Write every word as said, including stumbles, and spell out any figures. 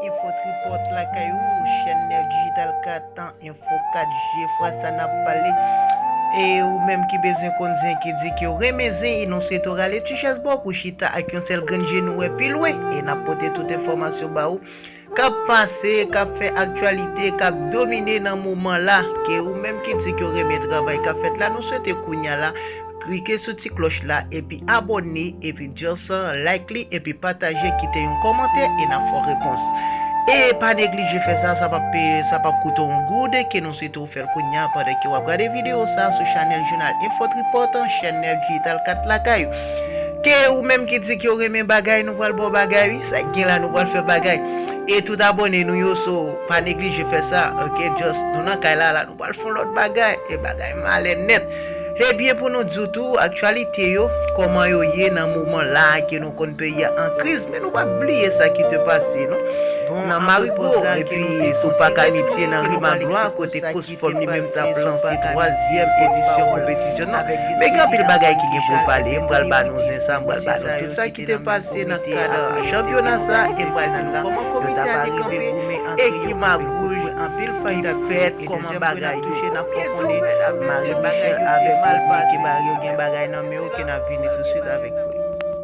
Info Tripòt lakay ou, chèn nèf dijital kat, Info kat G, fwa sa n ap pale. E ou menm ki bezwen konn zen, ki di ke w renmen zen, e nou swete w rale ti chèz ba w pou chita ak yon sèl grenn je nou wè pi lwen. E n ap pote tout enfòmasyon ba ou k ap pase, k ap fè aktyalite, k ap domine nan moman la. Ke ou menm ki di ke w renmen travay k ap fèt la, nou swete kounya la klike sou ti klòch la, epi abòne, epi just like li, epi pataje, kite yon kòmantè, e n a fè w repons. E pa neglije fè sa, sa p ap peye, sa p ap koute w yon goud, ke nou swete w fè l kounya pandan ke w ap gade videyo sa sou chanèl Jounal Info Tripòt, chèn nèf dijital kat lakay ou. Ke ou menm ki di ke w renmen bagay, nou pral ba w bagay, wi. Sa k gen la, nou pral fè bagay. E tout abòne nou yo, so, pa neglije fè sa, ok? Just, nou nan kay la, la, nou pral fè yon lòt bagay. E bagay malè nèt. Ebyen, pou nou di w tou, aktyalite yo, kòman yo ye nan moman la ke nou konn peyi a an kriz, men nou p ap bliye sa ki te pase, non? Nan Marigo, epi sou Pak Amitye, nan Ri Maglwa, kote Kosfòm li menm t ap lanse twazyèm edisyon konpetisyon nan. Men gen anpil bagay ki gen pou l pale, m pral ba nou zen sa, m pral ba nou tout sa ki te pase nan kad chanpyona sa, e m pral di nou kòman komite a te kanpe, e ki magouy ki fèt, kòman bagay yo ye. Marie Michel avèk ou, ke bagay yo gen bagay nan men yo, ke n ap vini tousuit avèk nou.